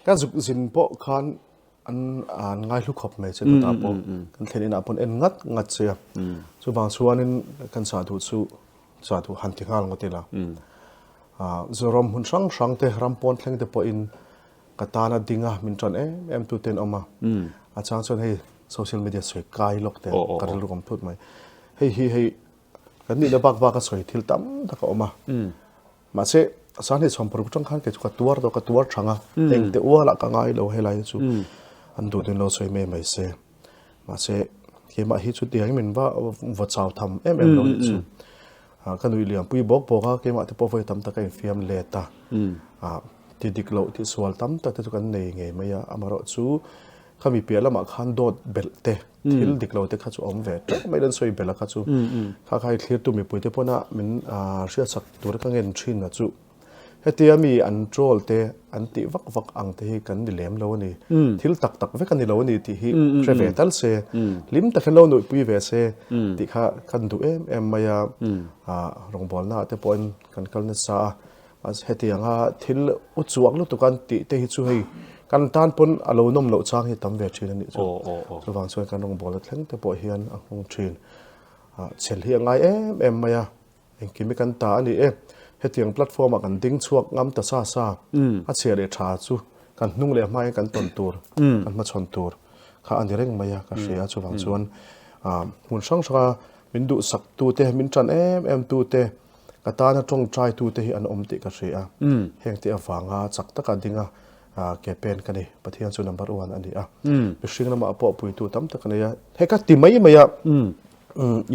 Kan zuk zin pawh khan an an ngaihlu khawp mai che chutah pawh kan thlen inah pawn en ngat ngat che a. Chuvang chuanin kan chah duh chu chah duh han ti nghal ngawt ila. Zoram hmun hrang hrang te ram pawn thleng te pawhin Ka tana dinga min ṭan em em tu ten awm a, a chang chuan hei social media sawi kai lawk te ka rilru awm phut mai. Hei hi hei kan nihna bak bak a sawi thil tam tak a awm a. Mahse Sanghnih chhawmparuk aṭang khan kei chu ka tuar tawh ka tuar thang a, engte ualah ka ngai lo helai te chu an duh dun lo sawi mai mai se. Mahse keimah hi chutiang min va vaw chau tham em em lo nih chu. Ka nuih liam pui bawk bawk a, keimah te pawh vawi tam tak a infiam let a. Ti dik loh tih sual tam tak te chu kan nei ngei mai a, amaherawh chu khami piah lamah khan dawt belh te, thil dik lo te kha chu a awm ve teuh mai, an sawi belh a kha chu. Kha kha i thlirtu mipui te pawna min hriatsak tura ka ngen thin a chu. Hetia mi an troll te an tih vak vak ang te hi kan ni lem lo a ni. Thil tak tak vek a ni lo a ni tih hi hre ve tal se, hlim takin lo nuihpui ve se tih kha kan duh em em mai a. Rawngbawlnaah te pawhin kan kal nasa a, hetianga thil u chuak lutuk an tih te hi chu hei kan tan pawn a lo nawm loh chang hi tam ve thin a nih chu. Chuvang chuan kan rawngbawlna thleng te pawh hian a nghawng thin. Chhel hi a ngai em em mai a. Engkim hi kan ta a ni e. Hetiang platform ah kan ding chhuak ngam ta sa sa. A chhia leh tha chu kan hnung leh hmain kan tawn tur, kan hmachhawn tur kha a ni reng mai a ka hria a. Chuvang chuan hmun hrang hranga min duhsak tu te, min tan em em tu te, ka tana tawngtai tu te hi an awm tih ka hria a. Heng te avanga chak taka ding a ke pen ka ni. Pathian chu number one a ni a. Mihring lamah pawh puitu tam tak a nei a. Hei ka ti mai mai a.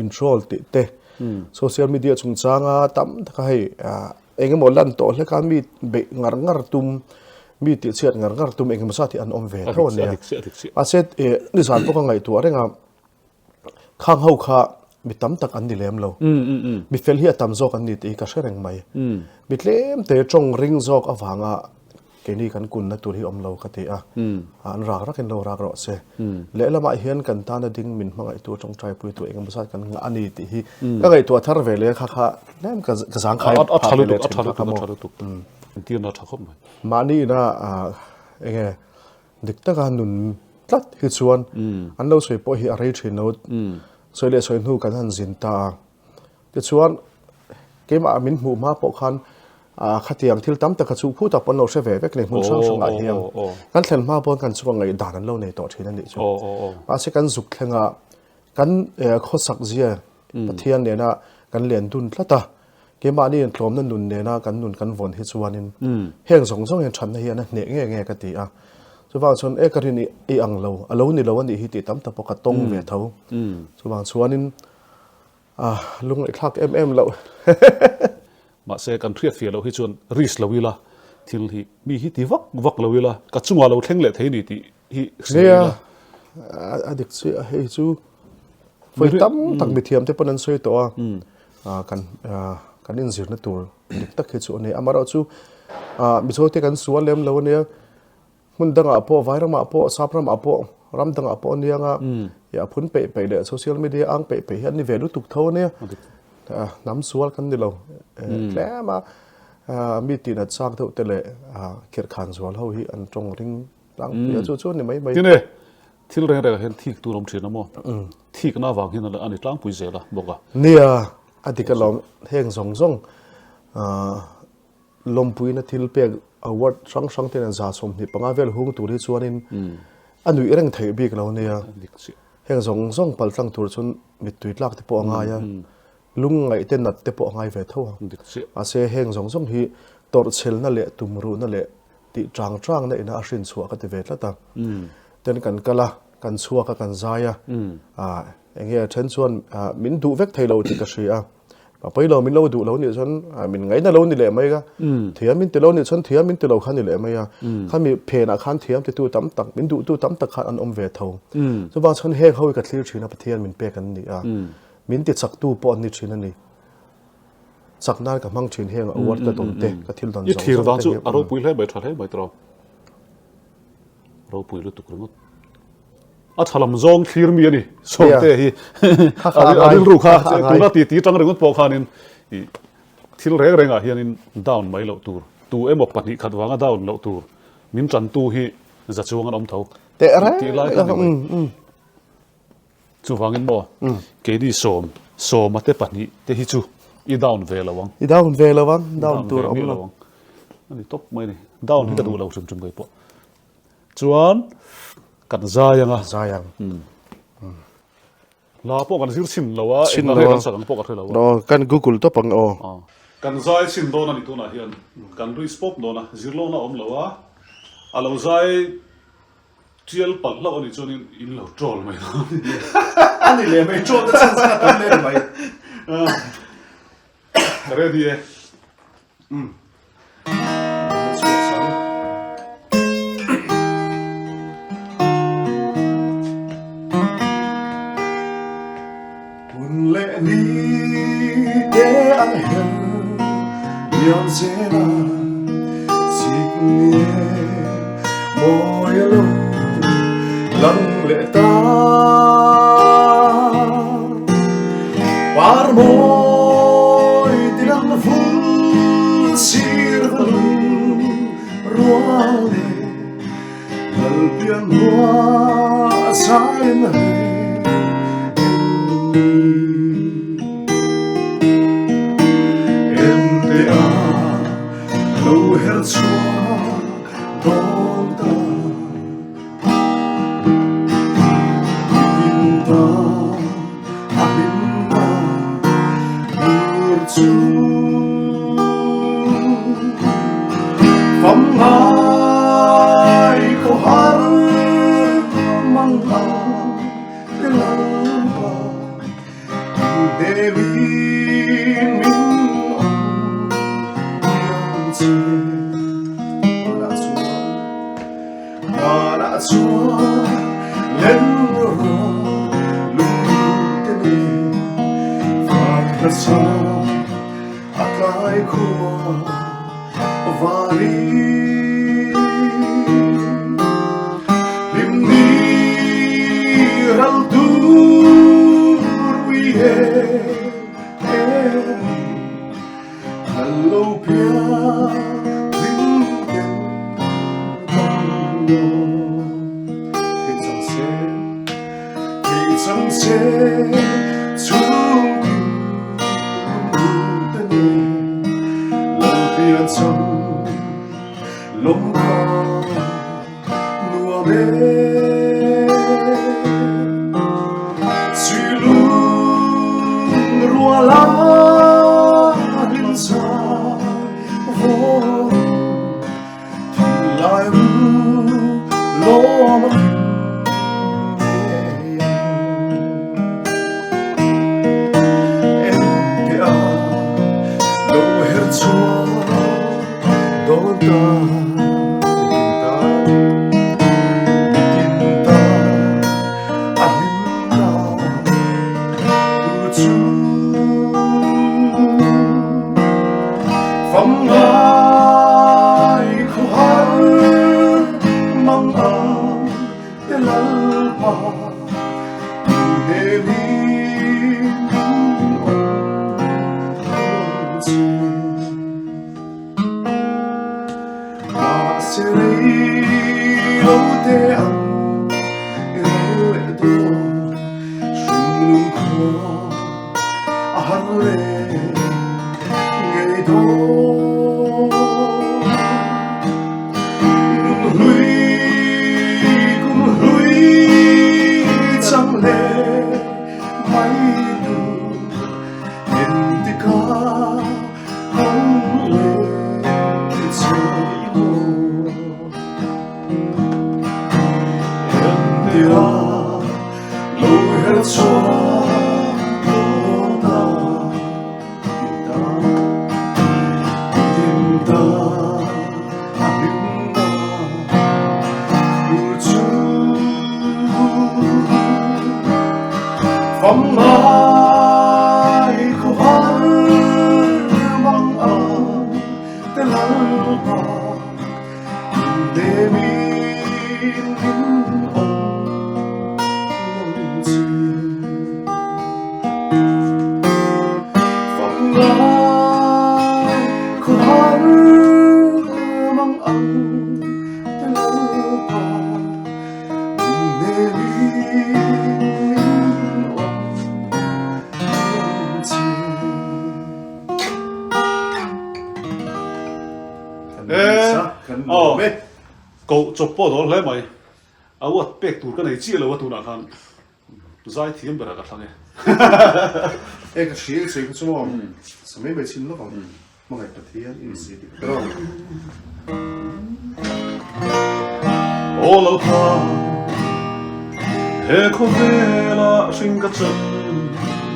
Introll tih te social media chungchanga tam taka hei eng emaw lan tawh hlek a mi beih ngar ngar tum mi tih chhiat ngar ngar tum eng emaw zat hi an awm ve tho a nia mahse nizan pawh ka ngaihtuah reng a khang ho kha mi tam tak an ni lem lo mi fel hi a tam zawk an ni tih hi ka hre reng mai mi tlem te tawng ring zawk avanga Keini kan kunna tur hi awm lo ka ti a, an rak rakin lo rak rawh se. Lehlamah hian kan tana ding min hmangaihtu tawngtaipui tu engemaw zat kan ngah a ni tih hi ka ngaihtuah thar ve leh kha kha tlem ka zangkhai phah ve leh thin kha kha maw. Entirna a tha khawp mai. Mahni ina enge dik taka nun tlat hi chuan an lo sawi pawh hi a rei thin lo. Sawi leh sawi hnu kan han zin ta a. Tichuan, keimah min hmuh hma pawh khan khatiang thil tam tak kha chu khu tak pawh an lo hre ve vek a ni, hmun hrang hrangah hian. Kan thlen hma pawn kan chunga ngaihdan an lo nei tawh thin a nih chu. Mahse kan zuk thlenga kan khawsak zia Pathian nena kan len dun tlat a, keimahni intlawmna nun nena kan nun kan vawn hi chuanin heng zawng zawng hian thatna hian a hneh nge nge ka ti a. Chuvang chuan e ka rin i ang lo, a lo ni lo a nih hi tih tam tak pawh ka tawng ve tho. Chuvang chuanin A lungngaihthlak em em loh. Mahse kan hriat fiah loh hi chuan risk lo ila. Thil hi mi hi ti vak vak lo ila ka chungah lo thleng leh thei ni tih hi hria ila. Nia, a dik chiah hei chu vawi tam tak mithiam te pawn an sawi tawh a, kan kan inzirna tur dik tak hi chu a ni. Amaherawhchu Mizote kan sual lem lo ania. Hmun dangah pawh, vai ramah pawh, sap ramah pawh, ram dangah pawh a nia nga, a phun peih peih leh social media ang peih peih hi an ni ve lutuk tho a nia. Hnam sual kan ni lo. Tlem a mi tihnat chak deuh te leh khirhkhan zual ho hi an tawng ring tlangpui a, chu chu a ni mai mai. Tine, thil reng rengah hian thik tur a awm thin a maw? Thikna avang hian a ni tlangpui zel a bawk a. Nia, a dik alawm heng zawng zawng Lawmpuina thil pek award hrang hrang ten an 25 vel hung tur hi chuanin a nuih reng theih bik lo nia. Heng zawng zawng pal tlang tur chuan mittui tlak te pawh a ngai a, lungngaih te nat te pawh a ngai ve tho a. Mahse heng zawng zawng hi tawrhchhelna leh tumruhna leh tih chang changna ina a hrin chhuah ka ti ve tlat a. Ten kan kal a, kan chhuak a, kan zai a, eng nge then chuan min duh vek thei lo tih ka hria a. A pawi lo min lo duh lo nih chuan min ngaina lo ni leh mai ka. Thiam min ti lo nih chuan thiam min ti lo kha ni leh mai a. Khami phenah khan thiam titu tam tak, min duhtu tam tak khan an awm ve tho. Chuvang chuan heng ho hi ka thlir thin a, Pathian min pek an ni a. Min ti chaktu pawh an ni thin a ni. Chak nan ka hmang thin heng award ka dawn te, ka thil dawn zawng zawng te hi. I thlir dan chu a ropui hle mai, tha hle mai tiraw. Ropui lutuk ringawt. A tha lam zawng thlir mi a ni. Sawmte hi a rilru kha tuna ti ti tang ringawt pawh khanin i thil reng rengah hianin down mai loh tur, tu emaw pahnih khat vanga down loh tur, min tantu hi za chuang an awm tho tih lai kha ni mai. Chuvangin maw keini sawm sawma te pahnih te hi chu i down ve lo ang. I down ve lo ang, down tur a awm lo. A ni tawp mai a ni. Down hi ka duh lo hrim hrim kei pawh. Chuan kan zai ang a. Zai ang. Hla pawh kan zir chhin lo a, eng hla kan sak ang pawh ka hre lo a. Aw, kan google tawp ang aw. Kan zai chhin dawn a ni tunah hian kan risk pawp dawn a, zirlawna awm lo a, a lo zai tial palh hlauh a nih chuan in lo troll mai dawn. A ni leh mai, troll na chance kha tam leh mai. Ka ready e. Hun leh ni te an her liam zel a, chik ni e mawi a lo lang leh ta. Par mawi ti lang vul sir va lung rual e, Lal pian hua zain re em ni. Em te a lo her chhuak dawn ta. Vanah chuan len ruah lungte nen van hmasa a tlai khua vali. Hlim ni ral tur ui e em. Lal lo piang hlim ten kan lawm. Thei chang se, thei chang se, chhungtin lungruh te nen lal pian chang lawm kha nuam e. Suilung rual a hlim za vawrin thinlai ru lawm a kim ngei ang. Engte a lo her chhuak dawn ta. a chhuak dawn ta Dim ta Dim ta a hlim na tur chu Fam ngai khuhar mang ang te lalpa Aw, koh chawp pawh dawl hle mai. A uat pek tur ka nei chiah lo a tunah khan zai thiam berah ka thlang e. E ka hria i sawi kha chu maw sa mai mai chhin lawk ang hmangaih Pathian i insi tih ka rawng. Aw Lalpa, he khawvela hring ka chan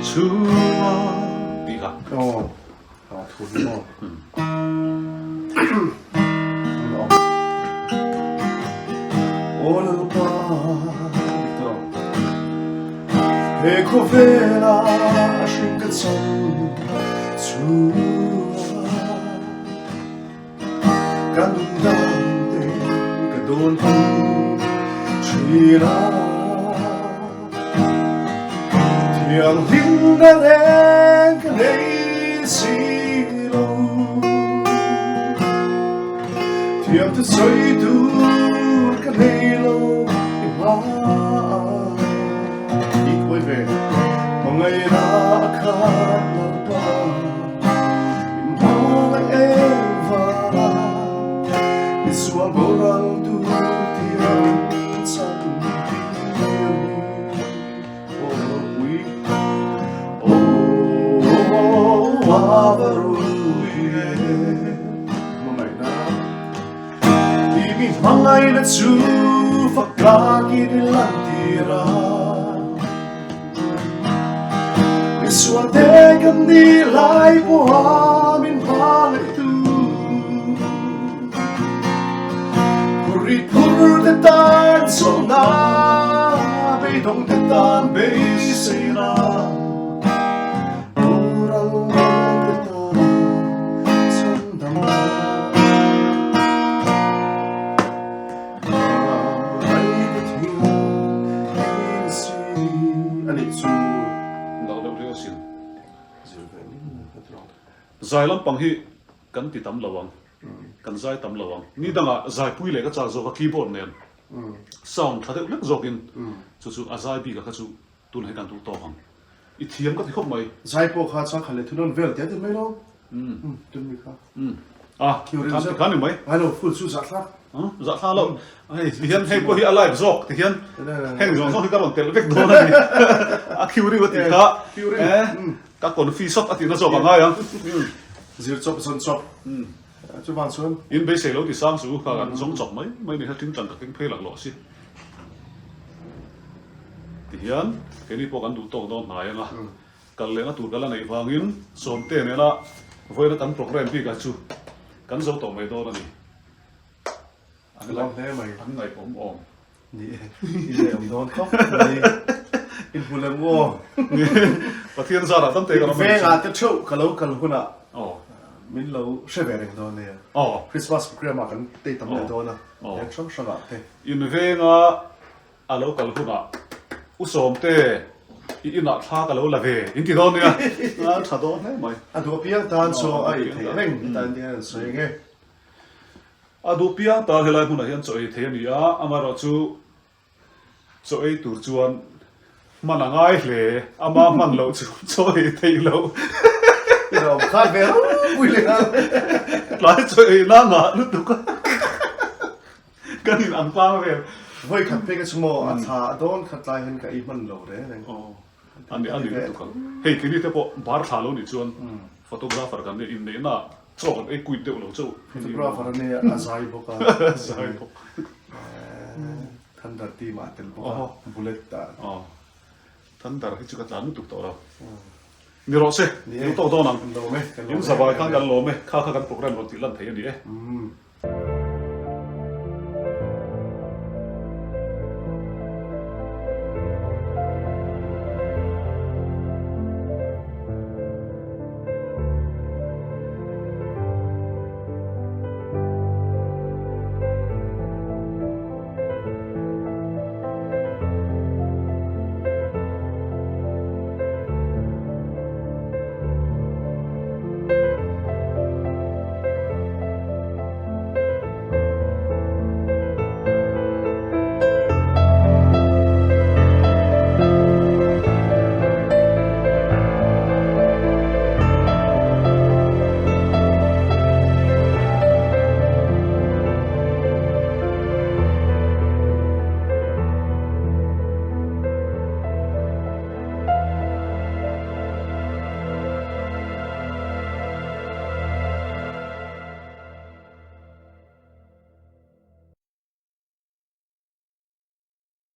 chhunga tih kha. Aw. Thu hi maw? Aw Lalpa, he khawvela a hring ka chan chhunga ka nun dan te ka dawn pui thin a. Thianghlim na reng ka nei si lo Thiam thu sawi tur ka nei lo i hma I khawi ve hmangaihna a khat Lalpa Min hmangaih em vanga Misual boral tur thiam chan Hmangaihna chu fakakin i lantir a, misualte kan nih lai pawha min hmangaihtu. Phurrit phur te tan chawlhna, beidawng te tan beiseina, boral te tan chhandamna. Ai Pathian in si a nih chu. Nalh deuh riau sin. Zai lampang hi kan ti tam lo ang. Kan zai tam lo ang. Ni dangah zaipui leh ka chak zawk a keyboard nen sound tha deuh hlek zawkin chu chu a zai bik a kha chu tunah hi kan duh tawk ang. I thiam ka ti khawp mai. Zai pawh kha changkhat leh thunawn vel te a ti mai lo. Tun mi kha. A khan khan ni mai. Ngai lo full chu zahthlak. Zahthlak lo. Hei ti hian hei pawh hi a live zawk ti hian heng zawng zawng hi ka rawn telh vek dawn a ni. A khiu riu a tih kha. Ka confi sawt a tihna zawk a ngai ang. Zir chawp zawn chawp. Chuvang chuan. In beisei lo ti sang chu kha kan zawng chawp mai mai ni kha tingtang ka keng phei lak lawh si. Tihian keini pawh kan duh tawk dawn hnai ang a. Kal lehna tur ka la neih vangin Sawmte nena vawiina kan programme bik ah chu kan zo tawh mai dawn a ni. An ngaih awm awm. Ni e, i leh awm dawn khawp mai. In hmu lem aw. Ni e, Pathian zarah tam te ka ram ani. Vengah te theuh ka lo kal hunah min lo hre ve reng dawn nia. Christmas program ah kan tei tam leh dawn a, veng hrang hrangah te. In venga a lo kal hunah U Sawmte i inah thla ka lo la ve in ti dawn nia. A tha dawn hle mai. A duh apiang tan chaw a ei theih reng tan hian an sawi ang e. A duh piang ta helai hmunah hian chaw ei thei a ni a, amaherawhchu chaw ei tur chuan hman a ngai hle, ama hman loh chu chaw ei theih loh. I lo awm khat ve ropui leh nghal. Tlai chaw ei na ngah lutuk a, kan in ang tlang vel. Vawi khat phei ka chu maw a thla a dawn khat lai hian ka ei hman lo reng reng. A ni a ni lutuk ang. Hei keini te pawh bar thla lo nih chuan photographer kan nia inneihna chaw kan ei kuit deuh lo chauh. Photographer a nia a zai bawk a. Zai bawk. Thunder team ah a tel bawk a bullet ah. Thunder hi chu ka tlan lutuk tawh lo. Ni rawh se, duh tawk dawn ang. In zavai khan kan lawm e, kha kha kan program rawn tih lan thei a ni e.